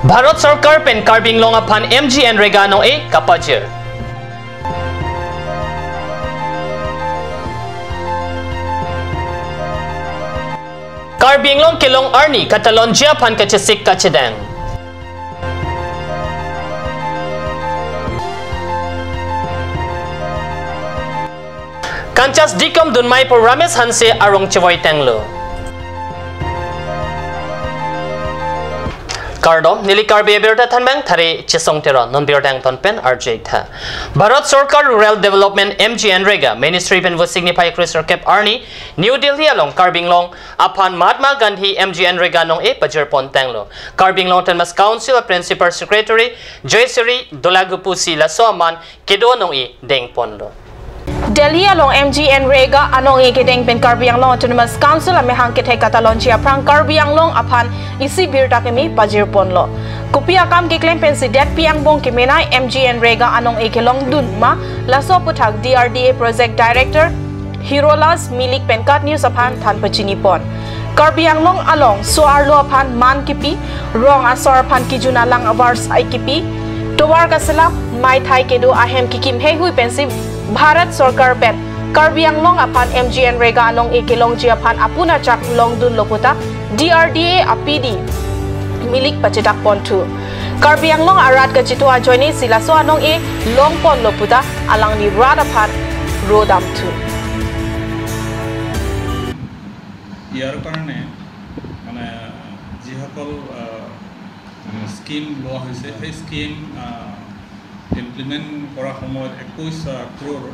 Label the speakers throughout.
Speaker 1: Bharat Sarkar pen Karbi Anglong aphan MG NREGA no e kapajir. Karbi Anglong kelong arni katalon jia phan kachisik kachidang. Kanchas dikom dunmai por Ramesh Hanse arong chewai tanglo. Kardom nili karbi berta thanbang thare chisong tera non bertang tonpen RJ tha. Bharat Sarkar Rural Development MG NREGA Ministry pen was signify Christopher Cap Arni New Delhi along Karbi Anglong aphan Mahatma Gandhi MG NREGA nong e pajer pon tanglo. Karbi Anglong Autonomous Council Principal Secretary Joysri Dolagupusi Lasoaman kedo nong e deng ponlo.
Speaker 2: Delhi along MG NREGA anong e kedeng pen Karbi Anglong Autonomous Council ame hang kethe katalon chia prang Karbi Anglong aphan isi birta kemi pajir ponlo. Kupia kam ke claim pen si det piang bong ke menai MG NREGA anong e kelong dun ma laso puthak DRDA Project Director Hirolas Milik pen kat news aphan than pachini pon. Karbi Anglong along soarlo aphan man kipi rong asor aphan kijuna lang avars ai kipi towar kasala mai thai kedo ahem kikim he hui pen si Bharat Sarkar pen Karbi Anglong aphan MG NREGA anong ekelong ji aphan apuna chak long dun loputa DRDA APD milik pachetak ponthu. Karbi Anglong arat ka chitu ajoini silaso anong e long pon loputa alang ni rad aphan rodam thu.
Speaker 3: ইয়াৰ কাৰণে মানে যিসকল scheme লোৱা হৈছে সেই scheme implement কৰাৰ সময়ত 21 ক্ৰ'ৰ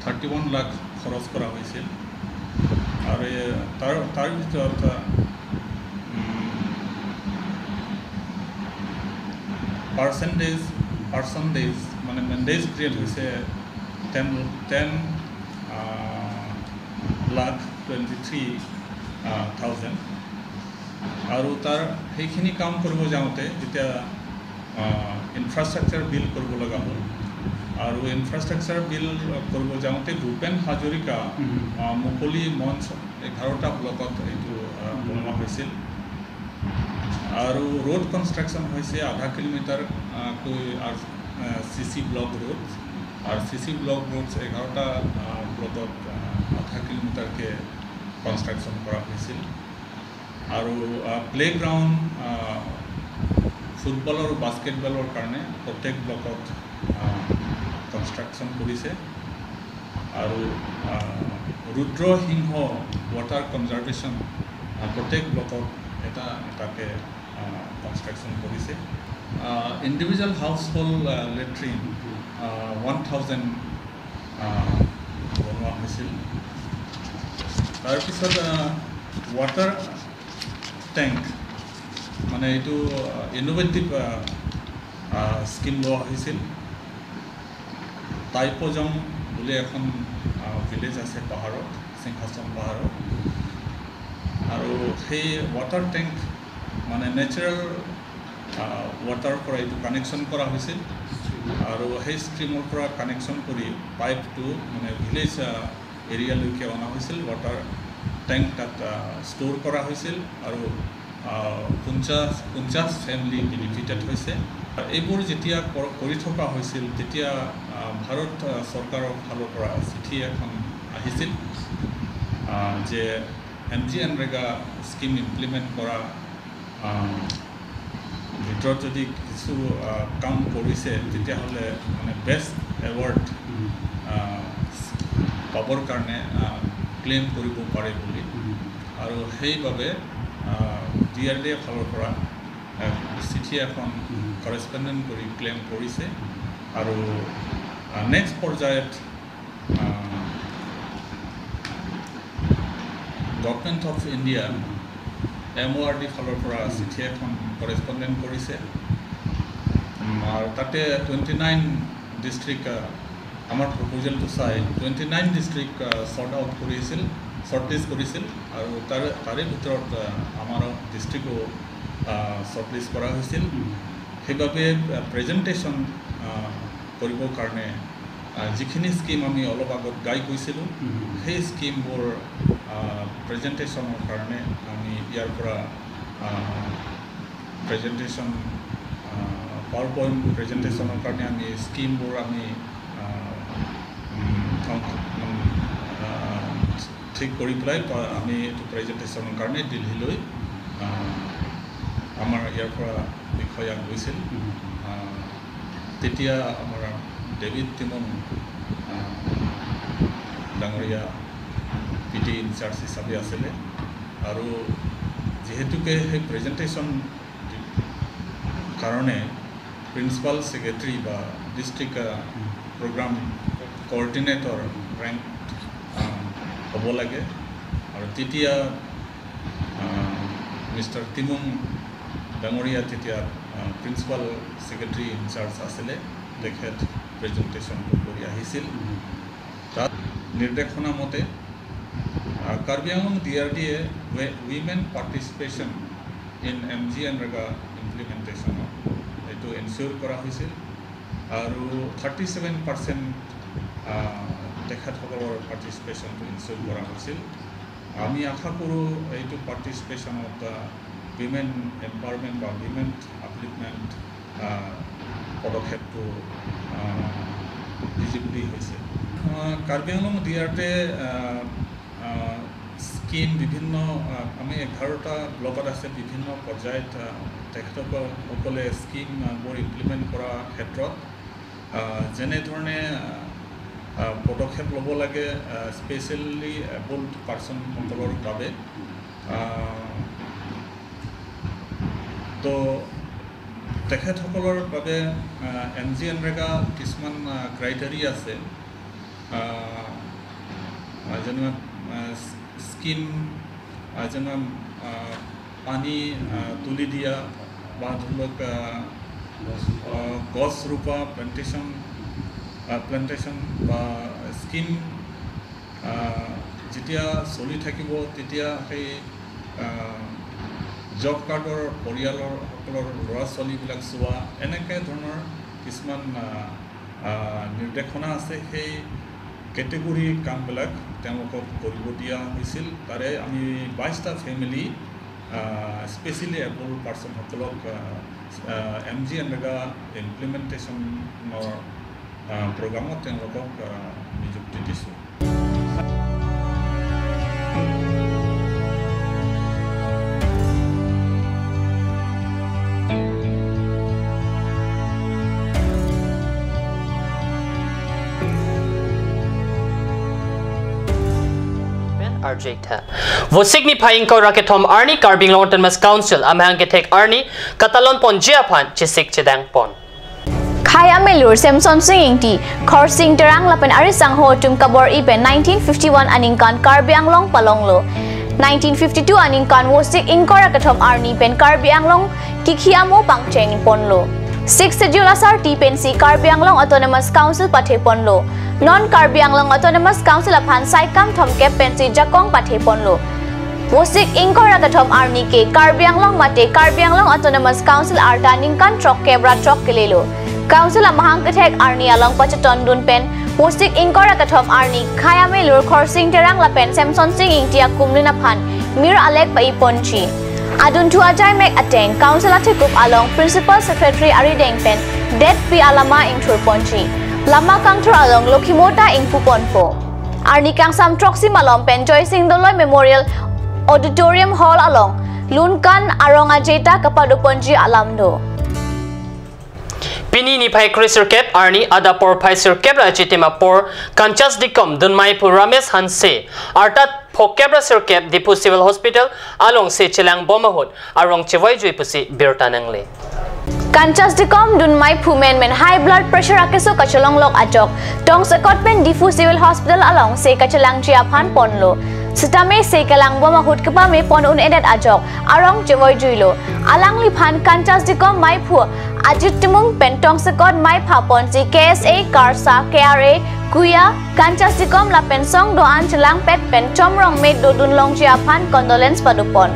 Speaker 3: 31 লাখ খৰচ কৰা হৈছিল আৰু তাৰ ভিতৰত পাৰ্চেণ্টেজ মানে মেণ্ডেজ ক্ৰিয়েট হৈছে 10 লাখ 23,000 আৰু তাৰ সেইখিনি কাম কৰিব যাওঁতে যেতিয়া ইনফ্ৰাষ্ট্ৰাকচাৰ বিল কৰিব লগা হ'ল আৰু ইনফ্ৰাষ্ট্ৰাকচাৰ বিল কৰিব যাওঁতে ভূপেন হাজৰিকা মুকলি মঞ্চ 11টা ব্লকত এইটো বনোৱা হৈছিল আৰু ৰোড কনষ্ট্ৰাকশ্যন হৈছে আধা কিলোমিটাৰকৈ আৰু চি চি ব্লক ৰোড আৰু চি চি ব্লক ৰোড 11টা ব্লকত আধা কিলোমিটাৰকৈ কনষ্ট্ৰাকশ্যন কৰা হৈছিল আৰু প্লে'গ্ৰাউণ্ড ফুটবল আৰু বাস্কেটবলৰ কাৰণে প্ৰত্যেক ব্লকত কনষ্ট্ৰাকশ্যন কৰিছে আৰু ৰুদ্ৰসিংহ ৱাটাৰ কনজাৰ্ভেশ্যন প্ৰত্যেক ব্লকত এটা এটাকৈ কনষ্ট্ৰাকশ্যন কৰিছে। ইণ্ডিভিজুৱেল হাউচ হোল্ড লেট্ৰিন 1000 বনোৱা হৈছিল। তাৰপিছত ৱাটাৰ টেংক মানে এইটো ইনোভেটিভ স্কিম লোৱা হৈছিল। টাইপজং বুলি এখন ভিলেজ আছে পাহাৰত, সিংহাসন পাহাৰত, আৰু সেই ৱাটাৰ টেংক মানে নেচাৰেল ৱাটাৰৰ পৰা এইটো কানেকশ্যন কৰা হৈছিল আৰু সেই ষ্ট্ৰীমৰ পৰা কানেকশ্যন কৰি পাইপটো মানে ভিলেজ এৰিয়ালৈকে অনা হৈছিল। ৱাটাৰ টেংক তাত ষ্ট'ৰ কৰা হৈছিল আৰু 50 ফেমিলি বেনিফিটেড হৈছে। এইবোৰ যেতিয়া কৰি থকা হৈছিল তেতিয়া ভাৰত চৰকাৰৰ ফালৰ পৰা চিঠি এখন আহিছিল যে MG NREGA scheme implement কৰা ভিতৰত যদি কিছু কাম কৰিছে তেতিয়াহ'লে মানে বেষ্ট এৱাৰ্ড পাবৰ কাৰণে ক্লেইম কৰিব পাৰে বুলি আৰু সেইবাবে DRDA ফালৰ পৰা চিঠি এখন কৰেচপণ্ডেণ্ট কৰি ক্লেইম কৰিছে আৰু নেক্সট পৰ্যায়ত গভৰ্ণমেণ্ট অফ ইণ্ডিয়া MORD ফালৰ পৰা চিঠি এখন কৰেচপণ্ডেণ্ট কৰিছে আৰু তাতে 29 ডিষ্ট্ৰিক্ট আমাৰ প্ৰপ'জেলটো চাই 29 ডিষ্ট্ৰিক্ট শ্বৰ্ট আউট কৰিছিল, শ্বৰ্টলিষ্ট কৰিছিল আৰু তাৰে ভিতৰত আমাৰ ডিষ্ট্ৰিক্টো শ্বৰ্টলিষ্ট কৰা হৈছিল। সেইবাবে প্ৰেজেণ্টেশ্যন কৰিবৰ কাৰণে যিখিনি স্কিম আমি অলপ আগত গাই গৈছিলোঁ সেই স্কিমবোৰ প্ৰেজেণ্টেশ্যনৰ কাৰণে আমি ইয়াৰ পৰা প্ৰেজেণ্টেশ্যন পাৱাৰ পইণ্ট প্ৰেজেণ্টেশ্যনৰ কাৰণে আমি স্কিমবোৰ আমি ঠিক কৰি পেলাই আমি এইটো প্ৰেজেণ্টেশ্যনৰ কাৰণে দিল্লীলৈ আমাৰ ইয়াৰ পৰা বিষয়া গৈছিল। তেতিয়া আমাৰ ডেভিড টিমন ডাঙৰীয়া পি টি ইনচাৰ্জ হিচাপে আছিলে আৰু যিহেতুকে সেই প্ৰেজেণ্টেশ্যন কাৰণে প্ৰিন্সিপাল ছেক্ৰেটাৰী বা ডিষ্ট্ৰিক্ট প্ৰগ্ৰাম কোঅৰ্ডিনেটৰ ৰেংক হ'ব লাগে আৰু তেতিয়া মিষ্টাৰ টিমুং ডাঙৰীয়া তেতিয়া প্ৰিন্সিপাল ছেক্ৰেটাৰী ইনচাৰ্জ আছিলে, তেখেত প্ৰেজেণ্টেশ্যনটো কৰি আহিছিল। তাত নিৰ্দেশনা মতে কাৰ্বি আংলং ডি আৰ ডিয়ে women participation in M G NREGA ইমপ্লিমেণ্টেশ্যনত এইটো এনচিয়'ৰ কৰা হৈছিল আৰু 37% তেখেতসকলৰ পাৰ্টিচিপেশ্যনটো ইনচিয়'ৰ কৰা হৈছিল। আমি আশা কৰোঁ এইটো পাৰ্টিচিপেশ্যনত উইমেন এম্পাৱাৰমেণ্ট বা উইমেন আপলিফমেণ্ট পদক্ষেপটো ভিজিবলি হৈছে। কাৰ্বি আংলং ডি আৰ টিয়ে স্কিম বিভিন্ন আমি 11টা ব্লকত আছে, বিভিন্ন পৰ্যায়ত তেখেতসকলে স্কিমবোৰ ইমপ্লিমেণ্ট কৰাৰ ক্ষেত্ৰত যেনেধৰণে পদক্ষেপ ল'ব লাগে স্পেচিয়েলি এবল্ড পাৰ্চনসকলৰ বাবে, তো তেখেতসকলৰ বাবে এম জি এনৰেগা কিছুমান ক্ৰাইটেৰিয়া আছে, যেনে স্কিম যেনে পানী তুলি দিয়া বা ধৰি লওক গছ ৰোপা প্লেণ্টেশ্যন বা স্কিম যেতিয়া চলি থাকিব তেতিয়া সেই জব কাৰ্ডৰ পৰিয়ালৰ সকলৰ ল'ৰা ছোৱালীবিলাক চোৱা এনেকৈ ধৰণৰ কিছুমান নিৰ্দেশনা আছে। সেই কেটেগৰী কামবিলাক তেওঁলোকক কৰিব দিয়া হৈছিল। তাৰে আমি 22টা ফেমিলি স্পেচিয়েলি এবল পাৰ্চনসকলক এম জি এনৰেগা ইমপ্লিমেণ্টেশ্যনৰ প্ৰগ্ৰামত তেওঁলোকক নিযুক্তি দিছোঁ।
Speaker 1: Wo signifying ko raketom arni Karbi Anglong Autonomous Council amhang ke arni katalon pon jiapan chisik chidang pon
Speaker 4: Khai amelur Samson Singh ti khor sing terang lapen arisang ho tum kabor ipen 1951 aningkan Karbi Anglong palonglo 1952 aningkan wosik ingkor rakathom arni pen Karbi Anglong kikhiamo pangcheng ponlo 6 schedule asar ti pen si Karbi Anglong Autonomous Council pathe ponlo non Karbi Anglong Autonomous Council aphan saikam thomke pen si jakong pathe ponlo wosik ingkor rakathom arni ke Karbi Anglong mate Karbi Anglong Autonomous Council arta ningkan trok kebra trok kelelo Council amahang kathek arni along pachaton dun pen wosik ingkor rakathom arni khayame lur khor sing terang lapen Samson Singh ingtia kumlina phan mir alek pai ponchi adun thua jai mek ateng council athekup along principal secretary ari dengpen det pi alama ingthur ponchi lama kangthur along lokhimota ingphu ponpo arni kangsam troxi malom pen Joy Singh Doloi Memorial Auditorium Hall along lunkan aronga jeta kapadu ponji alamdo
Speaker 1: Pini ni phai krisir kep arni ada por phai sir kep ra chitima por kanchas dikom dunmai pu Ramesh Hanse artat phokebra sir kep Diphu Civil Hospital along se chilang bomahot arong chewai jui pusi birtanangle
Speaker 4: Kanchas dikom dunmai phumen men high blood pressure akeso kacholong lok ajok tong sekot pen Diphu Civil Hospital along se kachalang chia phan ponlo Sitame se kalang bomahut kapa me pon un edet ajok arong chewai juilo alang li phan kanchas dikom mai phu Ajit Timung pentong sekot mai phapon si KSA Karsa KRA Kuya kanchas dikom la pensong do an chalang pet pen chomrong me do dun long chia phan condolence padupon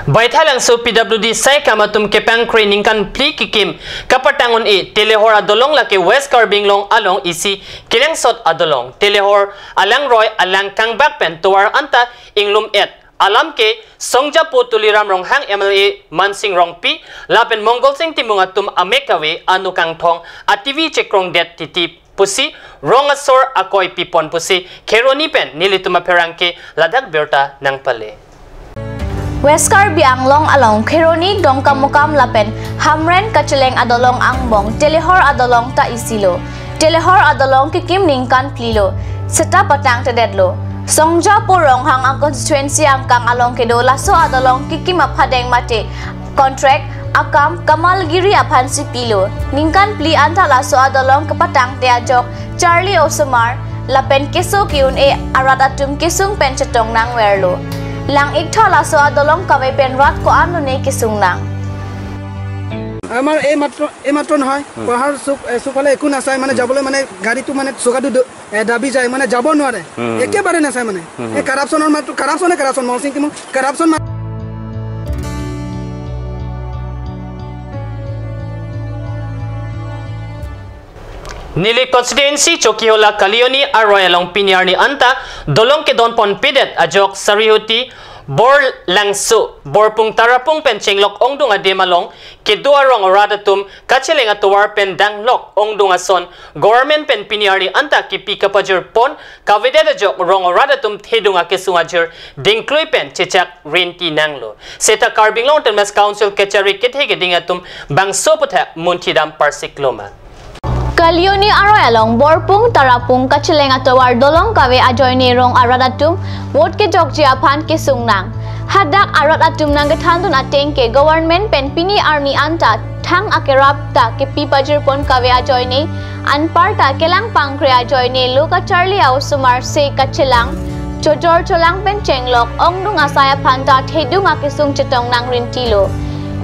Speaker 1: Baithalang so PWD sai kamatum kepang kre ningkan pli kikim kapatangon e telehor adolong lake West Karbi Anglong along isi kileng sot adolong telehor alang roy alang kangbak pen tuar anta inglum et alam ke songja potuliram ronghang MLA Mansing Rongpi lapen Mongol Singh timungatum amekawe anu kangthong ativi chekrong det titip pusi rongasor akoi pipon pusi keroni pen nilituma perangke ladak berta nangpale.
Speaker 4: West Karbi Anglong along Kheroni Dongkamukam lapen Hamren Kacheleng adolong angbong telehor adolong ta isilo telehor adolong kikim ningkan plilo seta patang tedetlo songja porong hang ang constituency angkang along kedo laso adolong kikim aphadeng mate contract akam Kamalgiri aphansi pilo ningkan pli anta laso adolong kepatang teajok Charlie Osumar lapen keso kiun e arat atum kesung pen chetong nang werlo lang iktha laso adolong kawe pen rat ko anu ne kisung nang
Speaker 5: আমাৰ এই মাত্ৰ নহয় পাহাৰ চুফালে একো নাচায় মানে যাবলৈ মানে গাড়ীটো মানে চকাটো দাবি যায় মানে যাব নোৱাৰে একেবাৰে নাচায় মানে এই কাৰাপচনৰ মাত্ৰ কাৰাপচনে কাৰাপচন মলসিং কিমু কাৰাপচন
Speaker 1: Nili constituency Chokihola Kalioni Arroy along Pinyarni anta dolong ke donpon pidet ajok Sarihuti bor langsu borpung tarapung pen chenglok ongdung ademalong ke duarong oradatum kachelenga towar pen danglok ongdung ason government pen Pinyarni anta ki pikapajur pon kavedet ajok rong oradatum thedunga kesungajur dingkloi pen chechak renti nanglo seta Karbi Anglong Autonomous Council kechari kethe ke dingatum bangso potha muntidam parsikloma.
Speaker 4: Kalioni Arroy along Borpung Tarapung Kacheleng atowar dolong kawe ajoyne rong aradatum vote ke jokji aphan ke sungnang hadak arat atum nang thandun ateng ke government pen pini army anta thang akerap ta ke pipajir pon kawe ajoyne anparta kelang pangkre ajoyne loka Charlie ausumar se kachelang chojor cholang pen chenglok ongdung asaya phanta thedung akesung chetong nang rintilo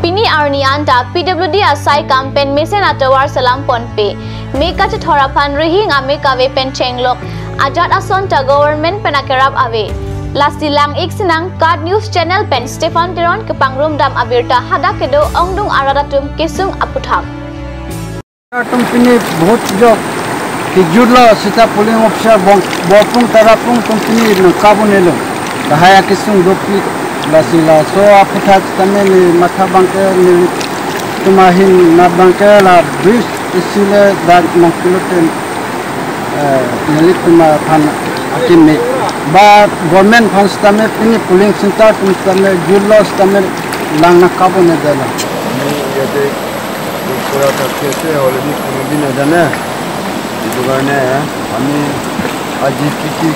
Speaker 4: Pini arni anta PWD asai campaign mesen atawar salam ponpe meka che thoraphan rihing ame kawe pen chenglok ajat ason ta government penakerap ave lasilang iksinang card news channel pen Stefan Teron kepangrum dam abirta hadakedo ongdung aradatum kesung aputham
Speaker 6: company बहुत जो जुड़ला sita polling officer bopung tarapung company kabunelo dahaya kesung dopi lasila so aputha tame ni matha bangke ni tumahin na bangke la bridge isile da nangkuloten nili tuma phan akinne ba government funds tame pini polling center tum tame jullo tame langna kabone dela
Speaker 7: yate pura থাকছে already কোনোদিন নাজানে এইটো কাৰণে আমি আজি কি কি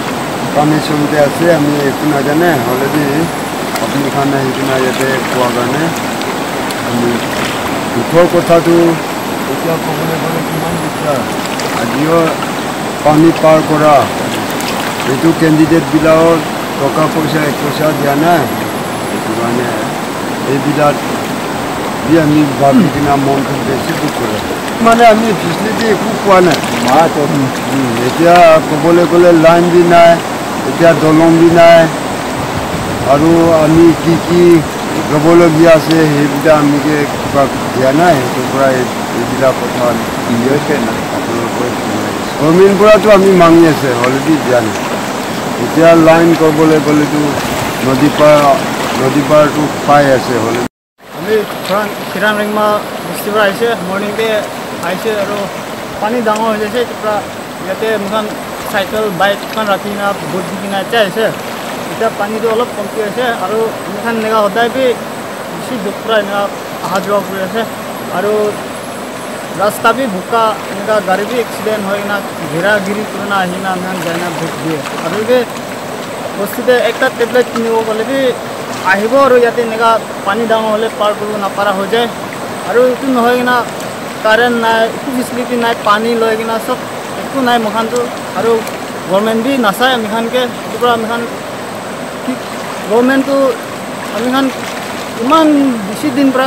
Speaker 7: পাৰ্মিশ্যনতে আছে আমি একো নাজানে অলৰেডি আপুনি খান আহি কিনে ইয়াতে কোৱাৰ কাৰণে আমি দুখৰ কথাটো এতিয়া ক'বলৈ গ'লে কিমান দিগদাৰ আজিও পানী পাৰ কৰা এইটো কেণ্ডিডেটবিলাকৰ টকা পইচা এক পইচা দিয়া নাই সেইটো কাৰণে এইবিলাক দি আমি ভাবি কিনে মনটো বেছি দুখ কৰে মানে আমি ফেচিলিটি একো পোৱা নাই এতিয়া ক'বলৈ গ'লে লাইন বি নাই এতিয়া দলং বি নাই আৰু আমি কি কি ল'বলগীয়া আছে সেইবিলাক আমি কিবা দিয়া নাই সেইটোৰ পৰা এইবিলাক কথা আপোনালোকে গভৰ্ণমেণ্ট পৰাতো আমি মাঙি আছে অলৰেডি দিয়া নাই এতিয়া লাইন কৰিবলৈ গ'লেতো নদী পাৰটো পাই আছে হ'লে
Speaker 8: আমি চিৰাং ৰেংমা বস্তিৰ পৰা আহিছে মৰ্ণিংতে আহিছে আৰু পানী ডাঙৰ হৈ গৈছে পূৰা ইয়াতে মোখান চাইকেল বাইকখন ৰাখি কিনে ভোট দি কিনে এতিয়া আহিছে এতিয়া পানীটো অলপ কমটি হৈছে আৰু মোখান এনেকুৱা সদায় বি বেছি দুখ পৰা এনেকুৱা অহা যোৱা কৰি আছে আৰু ৰাস্তা বি বোকা এনেকুৱা গাড়ী বি এক্সিডেণ্ট হৈ কিনে ঘেৰা-ঘেৰি কৰি না আহি না আমি যায় না ভোট দিয়ে আৰু এই বস্তুতে একটা টেবলেট কিনিব গ'লে বি আহিব আৰু ইয়াতে এনেকুৱা পানী ডাঙৰ হ'লে পাৰ কৰিব নাপাৰা হৈ যায় আৰু এইটো নহয় কিনে কাৰেণ্ট নাই একো ফেচিলিটি নাই পানী লৈ কিনে চব একো নাই মোখানটো আৰু গভৰ্ণমেণ্ট বি নাচায় আমিখানকে সেইটোৰ পৰা আমিখান কি গভৰ্ণমেণ্টটো আমিখান ইমান বেছি দিন পৰা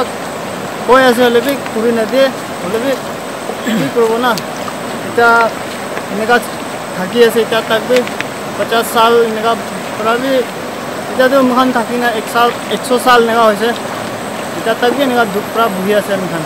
Speaker 8: কৈ আছে হ'লে বি কৰি নিদিয়ে হ'লে বি কি কৰিব না এতিয়া এনেকুৱা থাকি আছে এতিয়া তাক বি 50 সাল এনেকুৱা পৰা বি এতিয়াতো মোখান থাকি না 1 সাল 100 সাল এনেকুৱা হৈছে, এতিয়া তাকে এনেকুৱা দুখ পৰা বহি আছে মোখান।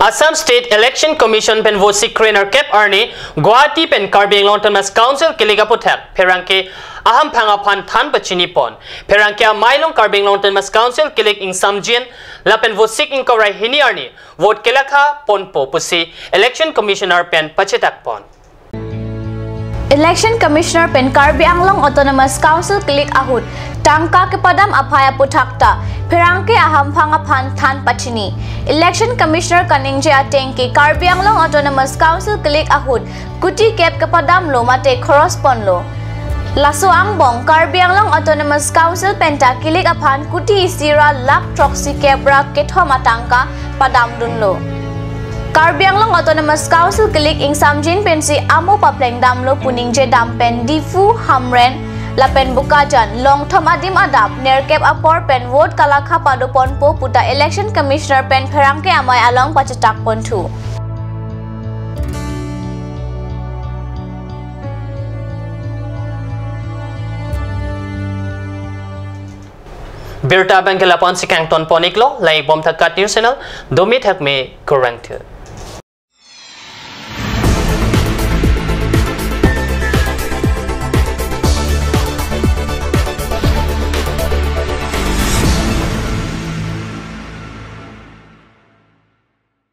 Speaker 1: Assam State Election Commission pen vote sikrener kep arni Guwahati pen Karbi Anglong Autonomous Council kiliga puthak pherangke aham phanga phan than pachini pon pherangke mailong Karbi Anglong Autonomous Council kilik ing samjin la pen vote sik ing korai hini arni vote kelakha ponpo pusi Election Commissioner pen pachetak pon.
Speaker 4: Election Commissioner pen Karbi Anglong Autonomous Council kilik ahut tangka ke padam aphaya puthakta pherangke aham phanga phan than pachini. Election Commissioner kaningje atengke Karbi Anglong Autonomous Council kilik ahut kuti kep ke padam lo mate khoros ponlo. Laso angbong Karbi Anglong Autonomous Council penta kilik aphan kuti isira lak troxy kebra kethom atangka padam dunlo. Karbi Anglong Autonomous Council kilik ing samjin pensi amu papleng damlo puningje dampen difu hamren lapen bukajan long thom adim adap nerkep apor pen vote kalakha padu ponpo puta Election Commissioner pen pherangke amai along pachatak ponthu.
Speaker 1: Birta bangkela pon sikang ton poniklo lai bom thakat news channel domi thakme kurang thu.